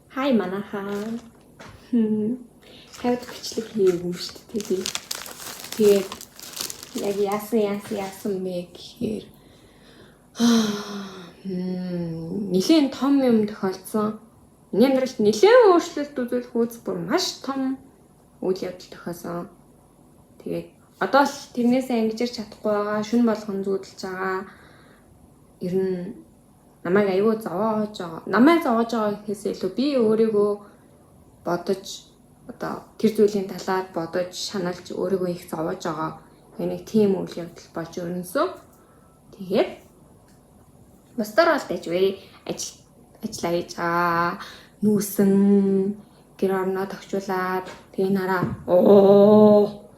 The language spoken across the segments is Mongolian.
Хай манайхаа. 50 бичлэг хийгээгүй юм шүү дээ би. Тэгээд яг яасан бэ гэхээр нэлээн том юм тохиолдсон. Миний амьдралд нэлээн өөрчлөлт үзүүлэх үз бүр маш том үйл явдал тохиосон. Тэгээд одоо л тэрнээсээ ангижирч чадахгүй байгаа, шүн болгон зүүдэлж байгаа. Ер нь намайг аюу зовоож байгаа. Намайг зовоож байгаа гэхээс илүү би өөрийгөө бодож одоо тэр зүйлийн талаар бодож шаналж өөрийгөө их зовоож байгаа. Нэг тийм үйл явдал болж өрнөсөн. Тэгээд бусдаар бол дайжгүй ажиллаа хийж байгаа. Нүүсэн гэр орноо тохижуулаад тэгээ нараа оо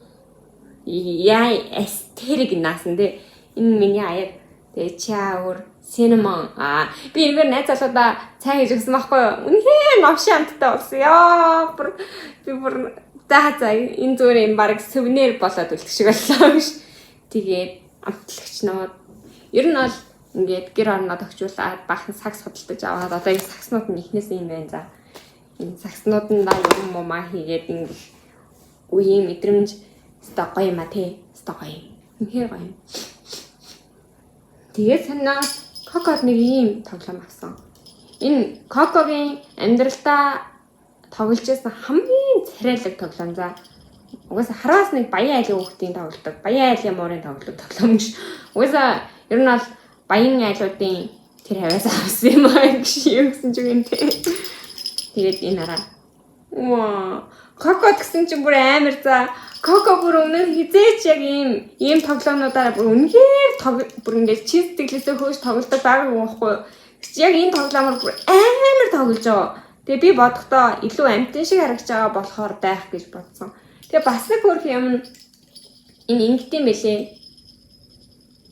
яа эстерик наасан тий. Энэ миний аяг. Тэгээ чаа өөр cinnamon. Би энэгээр найз залуудаа цай хийж өгсөн байхгүй юу? Үнэхээр новшин амттай болсон. Яа, бүр би бүр за энэ зүгээр юм баг сувенир болоод үлдэх шиг боллоо гэж. Тэгээд амтлагч нууд ер нь бол ингээд гэр орноо тохижуулаад баахан сагс худалдаж аваад одоо энэ сагснууд нь эхнээс юм байна за. Энэ сагснууд нь даа юм мумаа хийгээд ингээд үеийн мэдрэмж өстой гоё юм а тий. Өстой гоё юм. Үнэхээр гоё юм. Тэгээд санаа Кокод нэг ийм тоглоом авсан. Энэ Кокогийн амьдралдаа тоглож байсан хамгийн царайлаг тоглоом за. Угаасаа хараас нэг баян айлын хүүхдийн тоглодог. Баян айлын муурын тоглодог тоглоом гэж. Угаасаа ер нь бол баян айлуудын тэр хавьяас авсан юм аа гэж юу гэсэн ч юм те. Тэгээд энэ хараа. Ваа. Коко гэсэн чинь бүр амар за. Коко бүр өмнө хизээч яг ийм тоглоомнуудаараа бүр үнэхээр бүр ингээд чин сэтгэлээсээ хөөж тоглодог байгаагүй байхгүй юу? Яг энэ тоглоомоор бүр амар тоглож байгаа. Тэгээ би бодохдоо илүү амтэн шиг харагдаж байгаа болохоор байх гэж бодсон. Тэгээ бас нэг хөрх юм энэ ингэдэм бэлээ.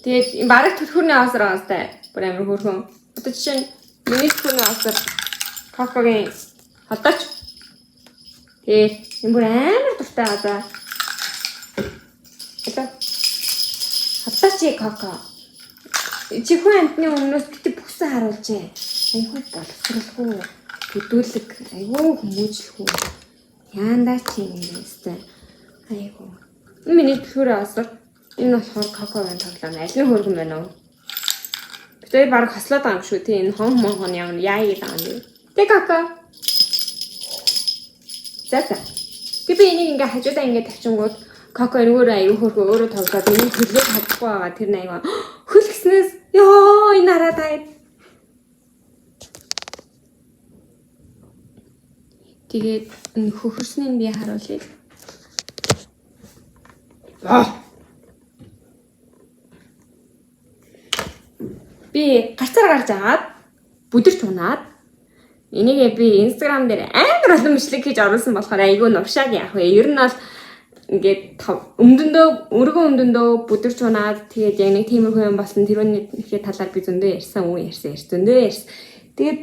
Тэгээд энэ бараг түлхүүрний осор байгаас бүр амар хөрхөн. Одоо жишээ нь миний түлхүүрний осор Кокогийн холдооч. Тэгээд энэ бүр амар дуртай байгаа за. Одоо холдооч Коко. Чи хүн амтны өмнөөс бити бүхсэн харуулжээ. Айгүй боловсралгүй, төдийлөг, айгүй хүмүүжлэхүү. Яандаа чи юм бэ? Айгүй. Миний түлхүүрийн осор. Энэ болохоор Кокогийн тоглоом. Аль нь хөргөн байна уу? Бид хоёр баг хослоод байгаа юм шүү тий. Энэ хон монхон ямар яа юм бэ? Тэ Коко. За. Тэг би энийг ингээ хажуудаа ингээ тавьчингууд Коко энэгээр аюу хөргөө өөрөө тоглоод энийг хөлөөд чадахгүй байгаа. Тэр нь аюу хөл гиснээс ёо энэ хараа та. Тэгээд энэ хөхөрснийг би харуулъя. Би гарцаар гарч агаад бүдэрч унаад энийг би Instagram дээр амар олон бичлэг хийж оруулсан болохоор айгүй нуршааг яах вэ? Ер нь бол ингээд өмдөндөө өргөн өмдөндөө бүдэрч унаад тэгээд яг нэг тиймэрхүү юм болсон. Тэрүүний талаар би зөндөө ярьсан, үе ярьсан, зөндөө ярьсан. Тэгээд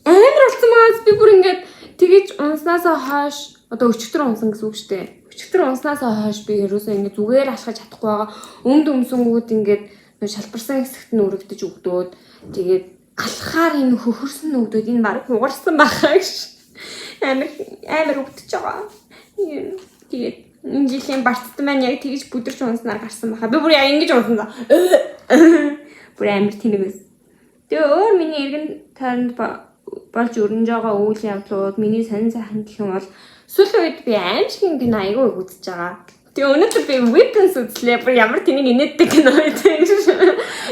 амар болсон маас би бүр ингээд тэгэж унснаасаа хойш одоо өчигдөр унсан гэсэн үг шүү дээ. Өчигдөр унснаасаа хойш би ерөөсөө ингээд зүгээр алхаж чадахгүй байгаа. Өмд өмсөнгүүд ингээд шалбарсан хэсэгт нь өргөдөж өгдөөд тэгээд алхахаар энэ хөхөрсөн өгдөөд энэ баг хугарсан байхаа гэж амар өвдөж байгаа. Тэгээд энэ жилийн барцд маань яг тэгж бүдэрч унснаар гарсан байхаа. Би бүр яг ингэж унсан за. Бүр амар тэнэг байсан. Тэгээ өөр миний эргэн тойронд болж өрнөж байгаа үйл явдлууд миний сонин сайхан гэх юм бол сүүлийн үед би аимшигын кино айгүй их үзэж байгаа. Тэгээ өнөөдөр би Weapons үзлээ. Бүр ямар тэнэг инээддэг кино вэ?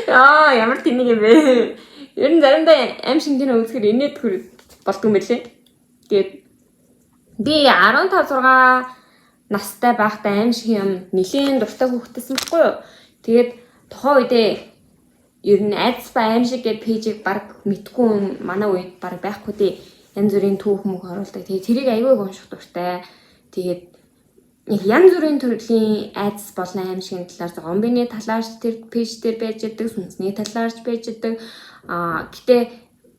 Аа, ямар тэнэг юм бэ? Ер нь заримдаа аимшигын кино үзэхээр инээдхэр болдгүй юм билээ. Тэгээд би 15 6 настай байхдаа аимшиг юм нэлээн дуртай хүүхдтэйсэн байхгүй юу? Тэгээд тухайн үедээ ер нь айдас ба аимшиг гэдэг пэйжийг баг мэдгүй манай үед баг байхгүй тий. Янз бүрийн түүх мөх оруулдаг. Тэгээд тэрийг айгүй их унших дуртай. Тэгээд нэг янз бүрийн төрлийн айдас болон аимшигын талаар зомбины талаарч тэр пэйж дээр байж идэг, сүнсний талаарч байж идэг. Гэтэ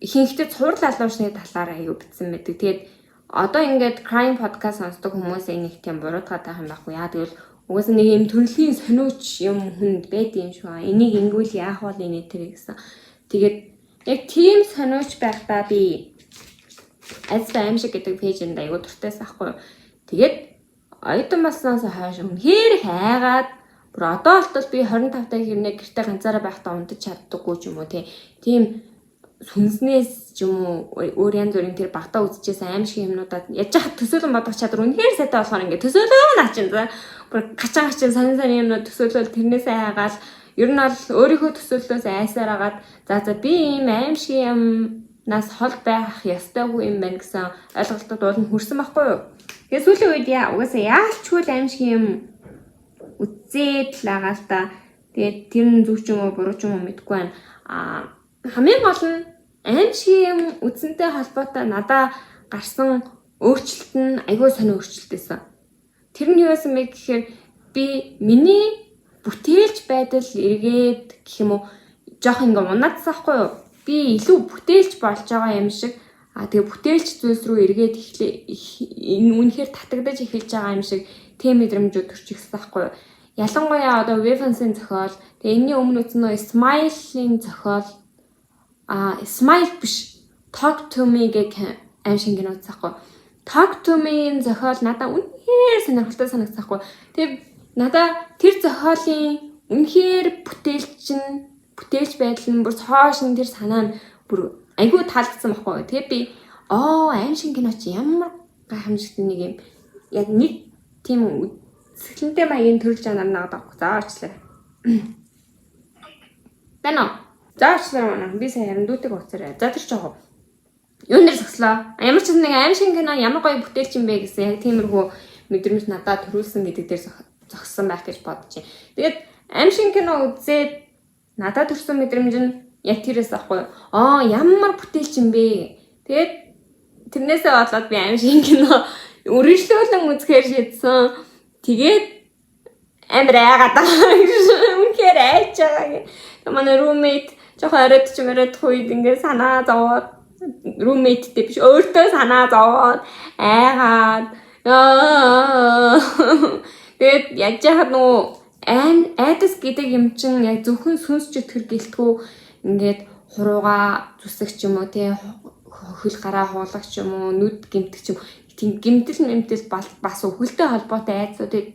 ихэнхдээ цуврал алуурчны талаар айгүй бичсэн байдаг. Тэгээд одоо ингээд crime podcast сонсдог хүмүүсээ нэг тийм буруутгаад байх юм байхгүй. Яа тэгвэл угаасаа нэг юм төрлийн сониуч юм хүнд байд юм шиг аа. Энийг ингүүл яах вэ энэ тэр гэсэн. Тэгээд яг тийм сониуч байхдаа би Айдастай аимшиг гэдэг page энд айгүй дуртайсан байхгүй юу. Тэгээд оюутан болсноос хойш үнэхээр их айгаад, бүр одоо болтол би 25 таа хэрнээ гэртээ ганцаараа байхдаа унтаж чаддаггүй ч юм уу, тийм сүнснээс ч юм уу, өөр янз бүрийн тэр багтаа үзчихсэн аимшиг юмнуудад яаж хат төсөөлөн бодох чадвар үнэхээр сайтай болохоор ингээд төсөөлөө наа чинь, за, бүр гачин гачин сонин сонин юмнууд төсөөлөл, тэрнээсээ айгаал, ер нь бол өөрийнхөө төсөөллөөс айсаар агаад, за за, би ийм аимшиг юмнаас хол байх ёстойгүй юм байна гэсэн ойлголтод уул нь хүрсэн байхгүй юу. Тэгээ сүүлийн үед яа угаасаа яалчгүй л аимшиг юм үзээд л байгаа л та. Тэгээд тэр нь зүг ч юм уу, буруу ч юм уу мэдэхгүй байна. А хамгийн гол нь аимшиг юм үзсэнтэй холбоотой надаа гарсан өөрчлөлт нь айгүй сонин өөрчлөлт байсан. Тэр нь юу байсан бэ гэхээр би миний бүтээлч байдал эргээд гэх юм уу, жоох ингээ унаадсан байхгүй юу? Би илүү бүтээлч болж байгаа юм шиг, а тэгээ бүтээлч зүйлс рүү эргээд эхлээ, энэ үнэхээр татагдаж эхэлж байгаа юм шиг тийм мэдрэмжүүд төрж ирсэн байхгүй юу? Ялангуяа одоо Weapons-ын зохиол, тэгээ энэний өмнө үзсэн нөө Smile-ийн зохиол, а Smile биш, Talk to Me гэх аимшиг кино үзсэн байхгүй. Talk to Me-ийн зохиол надад үнэхээр сонирхолтой санагдсан байхгүй. Тэгээ надаа тэр зохиолын үнэхээр бүтээлч нь, бүтээлч байдал нь, бүр цоош нь, тэр санаа нь бүр айгүй таалагдсан байхгүй. Тэгээ би оо, аимшиг кино чи ямар гайхамшигтай нэг юм, яг нэг тийм үзэсгэлэнтэй маягийн төрөл жанр нагаад байгаа. За, уучлаарай. Бэнэ. За, уучлаарай, манай. Би сая харин дүүтэйг ууцаарай. За, тэр жоо. Юун дээр зогслоо. Ямар ч нэг аимшиг кино ямар гоё бүтээлч юм бэ гэсэн яг тиймэрхүү мэдрэмж надад төрүүлсэн гэдэг дээр зогссон байх гэж бодож байна. Тэгээд аимшиг кино үзээд надад төрсэн мэдрэмж нь яг тэрээс аахгүй. Аа, ямар бүтээлч юм бэ? Тэгээд тэрнээсээ болоод би аимшиг кино үргэлжлүүлэн үзэхээр шийдсэн. Тэгээд амар айгаад байгаа. Үнэхээр айж байгаа. Манай roommate жоохон оройд ч юм оройдох үед ингээд санаа зовоод, roommate тэй биш, өөртөө санаа зовоод, айгаад. Тэгээд яаж яхад нөгөө айдас гэдэг юм чинь яг зөвхөн сүнс чөтгөр гэлтгүү, ингээд хурууга зүсэх ч юм уу, тий, хөл гараа хуулах ч юм уу, нүд гэмтэх ч юм, тийм гэмтэл мэмтэл бас үхэлтэй холбоотой айдсуудыг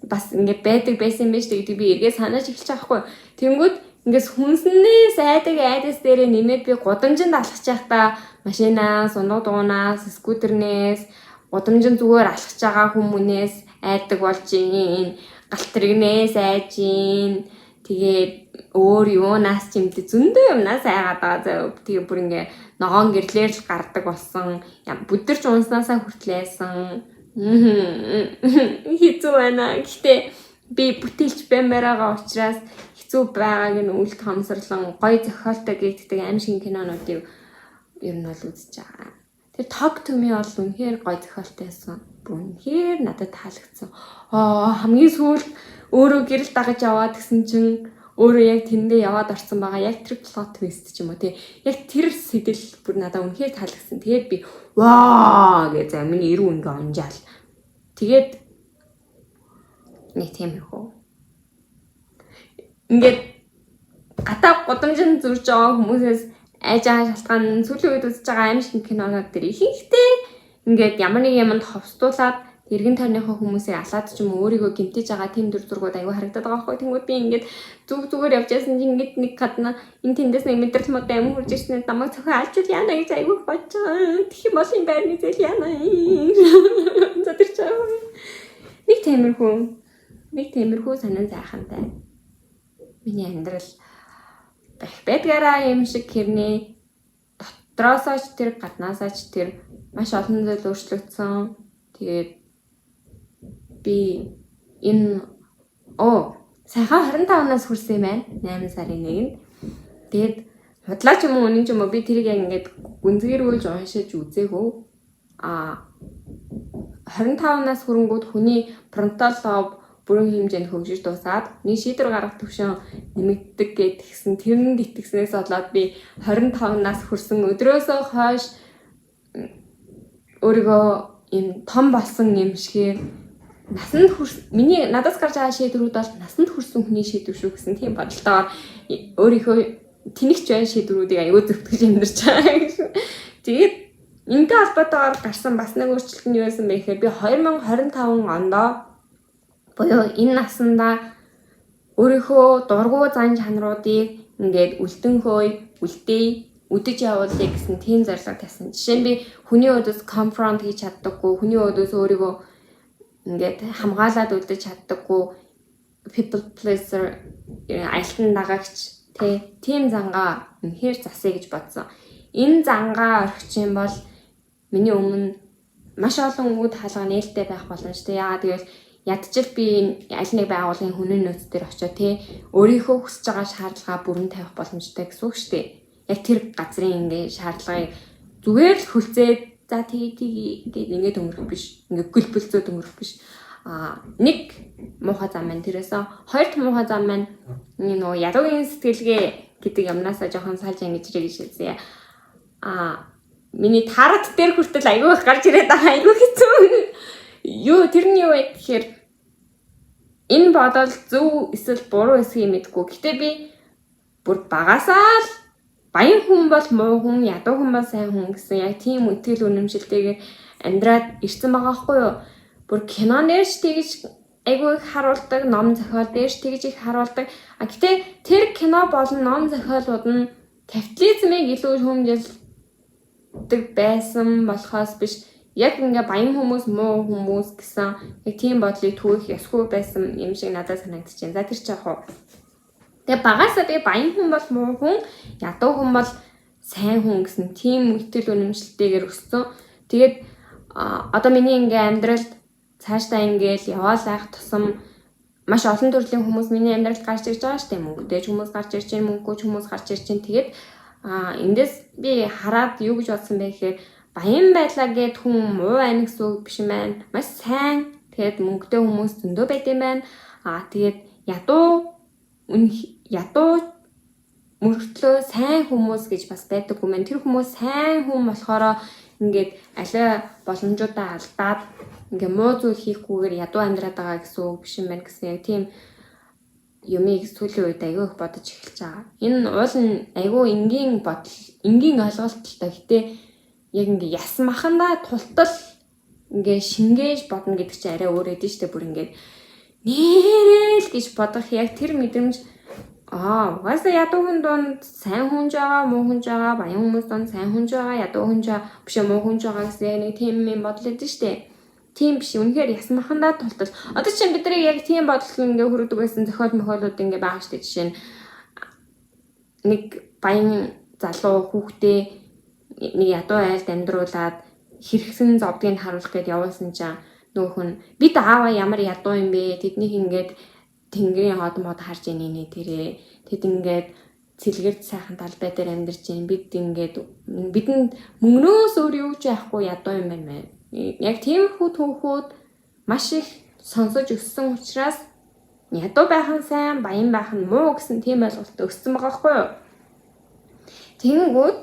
бас ингээд байдаг байсан юм байна шүү дээ гэдэг би эргээ санаж эхэлж байгаа байхгүй. Тэнгүүд ингээс хүнснээс айдаг айдас дээрээ нэмээд би гудамжинд алхаж байхдаа машинаас, ундаг дуунаас, скутернээс, гудамжинд зүгээр алхаж байгаа хүмүүнээс айдаг болж ийн, галт тэрэгнээс айж ийн. Тэгээд өөр юунаас ч юм дэ, зөндөө юмнаас айгаад байгаа заяа. Тэгээ бүр ингээ ногоон гэрлээр л гардаг болсон. Бүдэрч унснаасаа хүртлээсэн. Хэцүү байна. Гэхдээ би бүтээлч баймаар байгаа учраас хэцүү байгааг нь үл тоомсорлон гоё зохиолтой гэгддэг аимшиг кинонуудыг ер нь бол үзэж байгаа. Тэр Talk to Me бол үнэхээр гоё зохиолтой байсан. Үнэхээр надад таалагдсан. Аа, хамгийн сүүлд өөрөө гэрэл дагаж яваад гисэн чинь өөрөө яг тэндээ яваад орсон байгаа. Яг тэр plot twist ч юм уу, тий. Яг тэр сэтэл бүр надад үнэхээр таалагдсан. Тэгээд би ваа гэж, за, миний эрүү ингээ унжаал. Тэгээд нэг тиймэрхүү. Ингээд гадаа гудамжинд зурж байгаа хүмүүсээс айж байгаа шалтгаан нь сүүлийн үед үзэж байгаа аимшиг кинонууд дээр ихэнхдээ ингээд ямар нэг юмд ховсдуулаад эргэн тойрныхоо хүмүүсийг алаад ч юм уу, өөрийгөө гэмтэж байгаа тийм дүр зургууд аягүй харагдаад байгаа байхгүй. Тэнгүүд би ингээд зүг зүгээр явж байсан чинь ингээд нэг гадна энэ тэндээс нэг мэдрэл модоо амин хурж ирсэн, намайг цохио алжвал яана гэж аягүй бодож байгаа. Тэгэх юм бол энэ байрны зээл яана. За, тэр чинь нэг тиймэрхүү сонин сайхантай. Миний амьдрал байх байдгаараа юм шиг хэрнээ дотроосоо ч тэр, гаднаасаа ч тэр маш олон зүйл өөрчлөгдсөн. Тэгээд би энэ оо сайхан 25-наас хүрсэн юм байна. 8 сарын 1-нд. Тэгээд худлаа ч юм уу, үнэн ч юм уу, би тэрийг яг ингээд гүнзгийрүүлж уншиж үзээгүй. А 25-наас хүрэнгүүд хүний frontal lobe бүрэн хэмжээнд хөгжиж дуусаад нэг шийдвэр гаргах төвшин нэмэгддэг гэд тэгсэн, тэрэнд итгэснээс болоод би 25 нас хүрсэн өдрөөсөө хойш өөрийгөө юм том болсон юм шигээр, насанд хүрс, миний надаас гарч байгаа шийдвэрүүд бол насанд хүрсэн хүний шийдвэр шүү гэсэн тийм бодолтойгоор өөрийнхөө тэнэгч бай шийдвэрүүдийг аягүй зөвтгөж амьдарч байгаа гэж. Тэгээд Энэтэй холбоотойгоор гарсан бас нэг өөрчлөлт нь юу байсан бэ гэхээр би 2025 ондоо буюу энэ насандаа өөрийнхөө дургүй зан чанаруудыг ингээд үлдэн хөөе, үлдээе, үдэж явуулъя гэсэн тийм зорилго тавьсан. Жишээ нь би хүний өөдөөс confront хийж чаддаггүй, хүний өөдөөс өөрийгөө ингээд хамгаалаад үлдэж чаддаггүй, people pleaser, аялтан дагагч тийм зангаа үнэхээр засъя гэж бодсон. Энэ зангаа орхих юм бол миний өмнө маш олон үүд хаалга нээлттэй байх боломжтой. Яагаад гэвэл ядчил би аль нэг байгууллагын хүний нөөц дээр очиод те өөрийнхөө хүсэж байгаа шаардлагаа бүрэн тавих боломжтой гэсэн үг шүү дээ. Яг тэр газрын ингээ шаардлагыг зүгээр л хүлцээд, за, тгий тгий гээд ингээд өнгөрөх биш. Ингээ гөлбөлзөөд өнгөрөх биш. А нэг муухай зам маань тэрээсээ, хоёр дахь муухай зам маань нөгөө ядуугийн сэтгэлгээ гэдэг юмнасаа жоохон салж ангиж ирээ гэж хэлсэн. А миний tarot дээр хүртэл айгүй их гарч ирээд байгаа, айгүй хэцүү. Юу, тэр нь юу вэ гэхээр энэ бодол зөв эсвэл буруу эсхийг мэдэхгүй. Гэтэ би бүр багасаа л баян хүн бол муу хүн, ядуу хүн бол сайн хүн гэсэн яг тийм итгэл үнэмшилтэйгээр амьдраад ирсэн байгаа байхгүй юу? Бүр кинон дээр ч тэгж айгүй их харуулдаг, ном зохиол дээр ч тэгж их харуулдаг. А гэтэ тэр кино болон ном зохиолууд нь капитализмыг илүү хүмүүжүүлдэг байсан болохоос биш, яг ингээ баян хүмүүс муу хүмүүс гэсэн яг тийм бодлыг түгэх ёсгүй байсан юм шиг надад санагдчихэв. За, тэр чи яг уу. Тэгээ багасаа би баян хүн бол муу хүн, ядуу хүн бол сайн хүн гэсэн тийм итгэл үнэмшилтэйгээр өссөн. Тэгээд одоо миний ингээ амьдралд цаашдаа ингээл яваалах тусам маш олон төрлийн хүмүүс миний амьдралд гарч ирж байгаа шүү дээ. Мөнгөтэй ч хүмүүс гарч ирж байна, мөнгөгүй ч хүмүүс гарч ирж байна. Тэгээд эндээс би хараад юу гэж бодсон бэ гэхээр баян байлаа гэд хүн муу байна гэсэн үг биш юм байна. Маш сайн. Тэгээд мөнгөтэй хүмүүс зөндөө байд юм байна. Тэгээд ядуу мөртлөө сайн хүмүүс гэж бас байдаг юм байна. Тэр хүмүүс сайн хүн болохоор ингээд алиа боломжуудаа алдаад ингээ муу зүйл хийхгүйгээр ядуу амьдраад байгаа гэсэн үг биш юм байна гэсэн яг тийм юмыг сүүлийн үед айгүй их бодож эхэлж байгаа. Энэ уул нь айгүй энгийн бодол, энгийн ойлголт л та. Гэтэ яг ингээ яс махандаа тултал ингээ шингээж бодно гэдэг чинь арай өөр эдэн штэ. Бүр ингээ нэрэл гэж бодох яг тэр мэдрэмж, угаасаа ядуу хүн дунд сайн хүн ч байгаа, муу хүн ч байгаа, баян хүмүүс дунд сайн хүн ч байгаа, ядуу хүн ч биш, муу хүн ч байгаа гэсэн нэг тийм юм бодол эдэн штэ. Тийм биш. Үнэхээр яс махандаа тултал. Одоо чинь бидний яг тийм бодол ингээ хүрдэг байсан зохиол мохиолууд ингээ байгаа штэ. Жишээ нь нэг баян залуу хүүхдээ нэг ядуу айлд амьдруулад хэрэгсэн зовдгийг харуулах гээд явуулсан чинь нөөх нь бид аава ямар ядуу юм бэ? Тэднийг ингээд тэнгэрийн хот мод харж ийнэ нэ тэрээ. Тэд ингээд цэлгэрд сайхан талбай дээр амьдарч байна. Бид ингээд бидэнд мөнгнөөс өөр юу ч яахгүй ядуу юм байна. Яг тиймэрхүү түүхүүд маш их сонсож өссөн учраас ядуу байх нь сайн, баян байх нь муу гэсэн тийм ойлголттой өссөн байгаа байхгүй юу? Тэгэнгүүт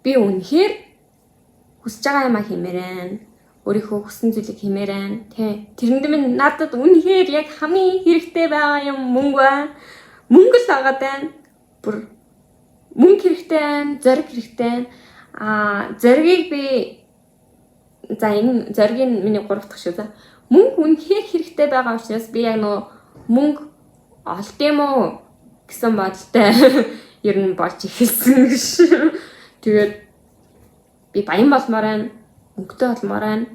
би үнэхээр хүсэж байгаа юмаа хиймээр байна. Өөрийнхөө хүссэн зүйлийг хиймээр байна. Тэ. Тэрэнд минь надад үнэхээр яг хамгийн хэрэгтэй байгаа юм мөнгө байна. Мөнгө л байгаа байна. Бүр мөнгө хэрэгтэй байна, зориг хэрэгтэй байна. Зоригийг би, за, энэ зоригийн миний гурав дахь шүү. За, мөнгө үнэхээр хэрэгтэй байгаа учраас би яг нөгөө мөнгө олд юм уу гэсэн бодолтой ер нь болж эхэлсэн гэж. Тэгээд би баян болмоор байна, мөнгөтэй болмоор байна.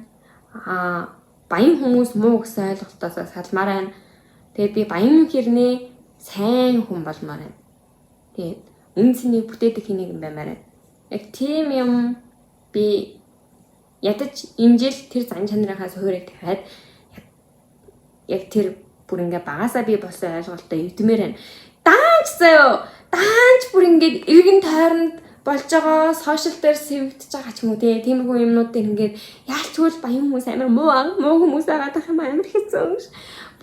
Баян хүмүүс муу гэсэн ойлголтоос салмаар байна. Тэгээд би баян хэрнээ сайн хүн болмоор байна. Тэгээд үнэ цэнийг бүтээдэг хэнийг юм баймаар байна. Яг тийм юм би ядаж энэ жил тэр зан чанарынхаа суурийг тавиад яг тэр бүр ингээ багасаа би болсон ойлголтоо эвдмээр байна. Даанч заяо. Даанч бүр ингээд эргэн тойронд болж байгаа social дээр сэвдэж байгаа ч юм уу те, тиймэрхүү юмнууд дээр ингээд яалчгүй л баян хүмүүс амар муу муу хүмүүс агаад байх юм, амар хэцүү.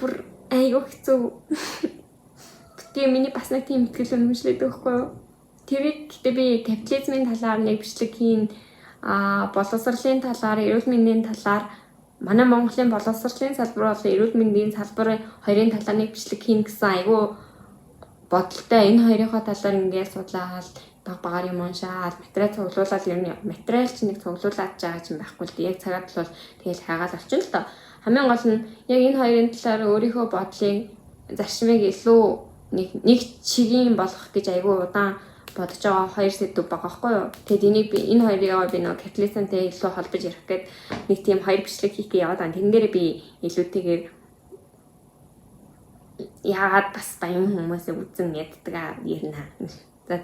Бүр айгүй хэцүү. Тэгээ миний бас нэг тийм итгэл үнэмшлээд байхгүй юу? Тэрийг гэтээ би капитализмын талаар нэг бичлэг хийн, боловсролын талаар, эрүүл мэндийн талаар, манай Монголын боловсролын салбар болон эрүүл мэндийн салбар хоёрын талаар нэг бичлэг хийн гэсэн айгүй бодолтой. Энэ хоёрынхоо талаар ингээд судлаад Баг багаар юм уншаал, материал цуглуулаад, ер нь материал чинь нэг цуглуулад байгаа юм байхгүй л, яг цагаад бол тэгэл хайгаал олчихно л доо. Хамгийн гол нь яг энэ хоёрын талаар өөрийнхөө бодлыг, зарчмыг илүү нэг чигийн болгох гэж айгүй удаан бодож байгаа хоёр сэдэв байгаа байхгүй юу. Тэгэд энийг би, энэ хоёрыг би нөгөө капитализмтай илүү холбож ярих гээд нэг тийм хоёр бичлэг хийх гэж яваад байгаа. Тэрэн дээрээ би илүүтэйгээр яагаад бас баян хүмүүсээ үзэн яддаг ярина. За,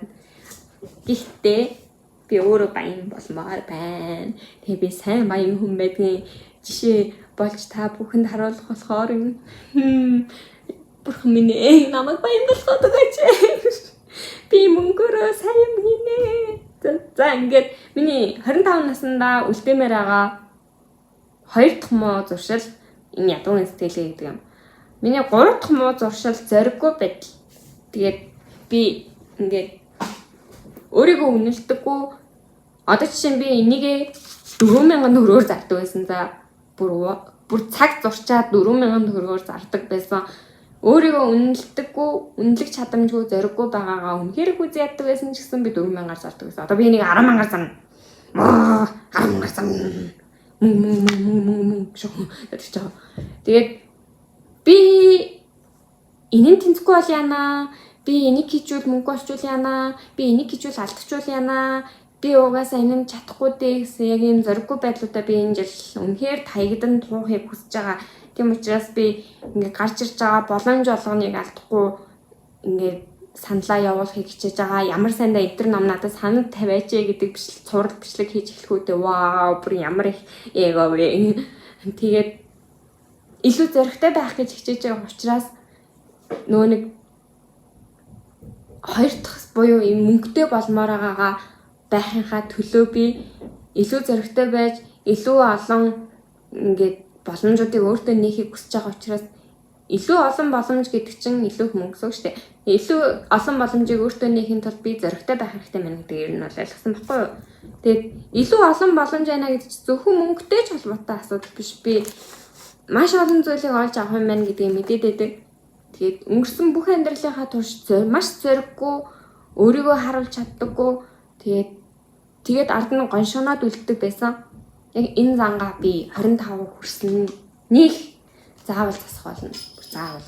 гэхдээ би өөрөө баян болмоор байна. Тэгээ би сайн баян хүн байдгийн жишээ болж та бүхэнд харуулах болохоор юм. Бурхан минь ээ, намайг баян болгоод өгөөч. Би мөнгөөрөө сайн юм хийнэ. За, ингээд миний 25 наснда үлдээмээр байгаа хоёр дахь муу зуршил энэ ядуугийн сэтгэлгээ гэдэг юм. Миний гурав дахь муу зуршил зориггүй байдал. Тэгээд би ингээд өөрийгөө үнэлдэггүй. Одоо жишээ нь би энийгээ 4000 төгрөгөөр зардаг байсан. За, бүр цаг зурчаад 4000 төгрөгөөр зардаг байсан. Өөрийгөө үнэлдэггүй, үнэлэх чадамжгүй, зориггүй байгаагаа үнэхээр их үзэн яддаг байсан ч гэсэн би 4000-аар зардаг байсан. Одоо би энийг 10,000-аар зарна. 10,000-аар зарна. Мөн мөн мөн мөн мөн мөн шок гэж байгаа. Тэгээд би энэ нь тэнцэхгүй бол яана. Би энийг хийчүүл мөнгө олчвол яана. Би энийг хийчүүл алдчихвал яана. Би угаасаа энэ нь чадахгүй дээ гэсэн яг ийм зориггүй байдлуудаа би энэ жил үнэхээр таягдан туухыг хүсэж байгаа. Тийм учраас би ингээд гарч ирж байгаа боломж болгоныг алдахгүй ингээд саналаа явуулахыг хичээж байгаа. Ямар сайндаа эдгээр ном надад санал тавиач гэдэг бичлэг, цуврал бичлэг хийж эхлэх үү. Вау, бүр ямар их эго вэ. Тэгээд илүү зоригтой байх гэж хичээж байгаа учраас нөгөө нэг хоёр дахь буюу юм мөнгөтэй болмоор байгаагаа байхынхаа төлөө би илүү зоригтой байж, илүү олон ингээд боломжуудыг өөртөө нээхийг хүсэж байгаа учраас, илүү олон боломж гэдэг чинь илүү их мөнгө гэсэн үг шүү дээ. Илүү олон боломжийг өөртөө нээхийн тулд би зоригтой байх хэрэгтэй байна гэдэг ер нь бол ойлгосон байхгүй юу? Тэгээд илүү олон боломж байна гэдэг чинь зөвхөн мөнгөтэй ч холбоотой асуудал биш. Би маш олон зүйлийг олж авах юм байна гэдгийг мэдээд байдаг. Тэгээд өнгөрсөн бүх амьдралынхаа турш маш зориггүй, өөрийгөө харуулж чаддаггүй. Тэгээд ард нь гоншоноод үлддэг байсан. Яг энэ зангаа би 25 хүрсэн нэг заавал засах болно. Заавал.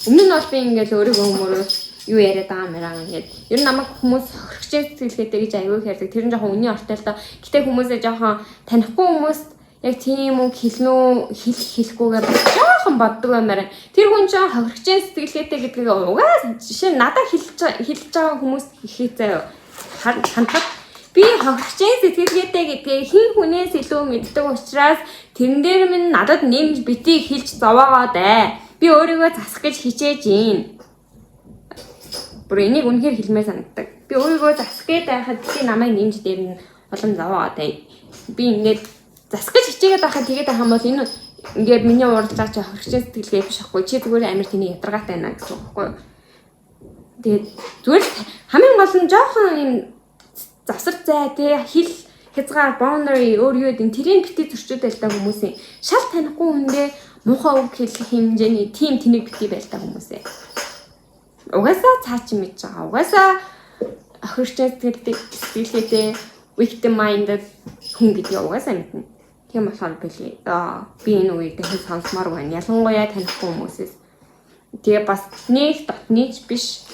Өмнө нь бол би ингээл өөрийгөө хүмүүрээ юу яриад байгаа юм яраа ингээд ер нь намайг хүмүүс хохирогч сэтгэлгээтэй гэж аягүй их ярьдаг. Тэр нь жоохон үнийн ортой л доо. Гэтэ хүмүүсээ жоохон танихгүй хүмүүст яг тийм үг хэлнэ үү, хэлэх хэлэхгүйгээ бас жоохон боддог баймаар. Тэр хүн чинь хохирогч сэтгэлгээтэй гэдгийг угаас жишээ нь надад хэлж байгаа хүмүүс ихээ заяа. Хандхад би хохирогч сэтгэлгээтэй гэдгийг хэн хүнээс илүү мэддэг учраас тэрэн дээр минь надад нэмж битгий хэлж зовоогоод ээ. Би өөрийгөө засах гэж хичээж гин. Бүр энийг үнэхээр хэлмээр санагддаг. Би өөрийгөө засах гээд байхад би намайг нэмж дээр нь улам зовоогоод ээ. Би ингээд засах гэж хичээгээд байхад тэгээд байх юм бол энэ ингээд миний уурлаж байгаа чи хохирогч сэтгэлгээ биш ахгүй. Чи зүгээр амар тэний ядаргаатай байна гэсэн үг байхгүй юу? Тэгээд зүгээр л хамгийн гол нь жоохон юм завсар зай те, хил хязгаар, boundary өөр юу гэдэг тэрийг бити зөрчүүд байл та хүмүүсийн. Шал танихгүй хүндээ муухай үг хэлэх хэмжээний тийм тэнэг бити байл та хүмүүсээ. Угаасаа цаа чи мэдж байгаа. Угаасаа хохирогч сэтгэлгээтэй victim minded хүн гэдгийг угаасаа мэднэ. Тийм болохоор били. Би энэ үеийг дахин сонсомоор байна. Ялангуяа танихгүй хүмүүсээс. Тэгээ бас нэг дотны ч биш,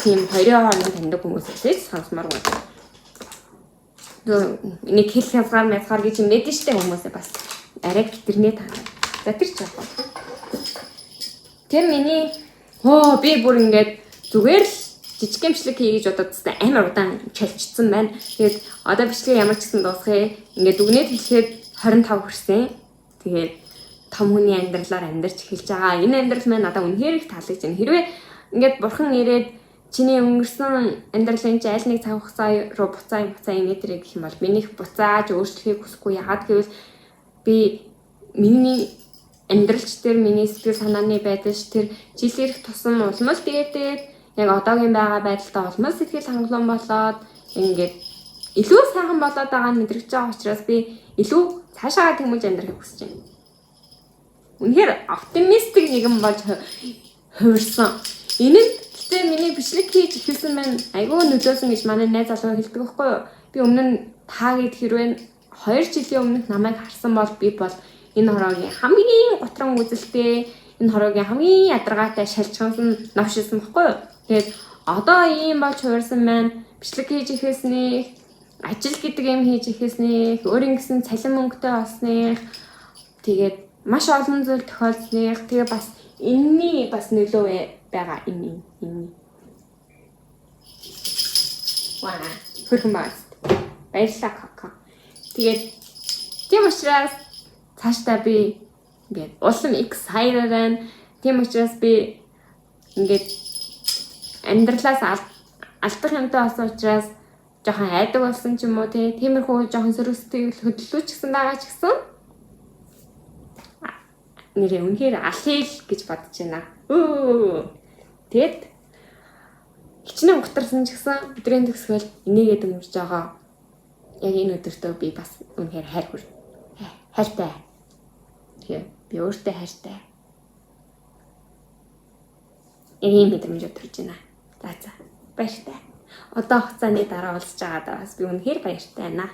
тийм хоёрын хооронд таньдаг хүмүүсээс ч сонсомоор байна. Нэг хэл хязгаар мязгаар гэж юм мэдэн штэ, хүмүүсээ бас арай гитэрнээ та. За, тэр ч яг. Тэр миний хоо би бүр ингээд зүгээр л жижиг гэмшлэг хий гэж бодоод амар удаан чалчсан байна. Тэгээд одоо бичлэг ямар ч гэсэн дуусгая. Ингээд дүгнээд хэлэхэд 25 хүрсэн. Тэгээд том хүний амьдралаар амьдарч эхэлж байгаа. Энэ амьдрал маань надад үнэхээр их таалагдж байна. Хэрвээ ингээд бурхан ирээд чиний өнгөрсөн амьдралын чи аль нэг цаг хугацаа руу буцаа буцаа инээдрээ гэх юм бол минийх буцааж өөрчлөхийг хүсэхгүй. Яагаад гэвэл би миний амьдралч тэр миний сэтгэл санааны байдалч тэр жил ирэх тусам улам л дээрдээд яг одоогийн байгаа байдалтай улам сэтгэл хангалуун болоод ингээд илүү сайхан болоод байгаа нь мэдрэгч байгаа учраас би илүү цаашаагаа тэмүүлж амьдрахыг хүсэж байна. Үнэхээр оптимистик нэгэн болж Хувирсан. Энэ нь гэтээ миний бичлэг хийж эхэлсэн маань айгүй нөлөөсөн гэж манай найз залуу хэлдэг байхгүй юу? Би өмнө нь та гэд хэрвээ 2 жилийн өмнөх намайг харсан бол би бол энэ хороогийн хамгийн гутран үзэлтэй, энэ хороогийн хамгийн ядаргаатай шалжгансан новшилсан байхгүй юу? Тэгээд одоо ийм болж хувирсан маань бичлэг хийж эхэлснийг, ажил гэдэг юм хийж эхэлснийг, өөрийн гэсэн цалин мөнгөтэй болсных, тэгээд маш олон зүйл тохиолдсных, тэгээ бас энэний бас нөлөө байгаа энэ энэ. Ваа, хөрхөн байна. Баярлалаа, Коко. Тэгээд тийм учраас цаашдаа би ингээд улам excited байна. Тийм учраас би ингээд амьдралаас алдах юмтай болсон учраас жоохон айдаг болсон ч юм уу, тий. Тиймэрхүү жоохон сөрөг сэтгэл хөдлөлөө ч гэсэн байгаа ч гэсэн нэрээ үнэхээр алхъя л гэж бодож байна. Өө. Тэгэд хичнээн гутарсан ч гэсэн өдрийн төгсгөл инээгээд өнгөрч байгаа. Яг энэ өдөртөө би бас үнэхээр хайр хүр хайртай. Тэгээ би өөртөө хайртай. Яг ийм мэдрэмж төрж байна. За. Баяртай. Одоо хугацааны дараа уулзж байгаадаа бас би үнэхээр баяртай байна.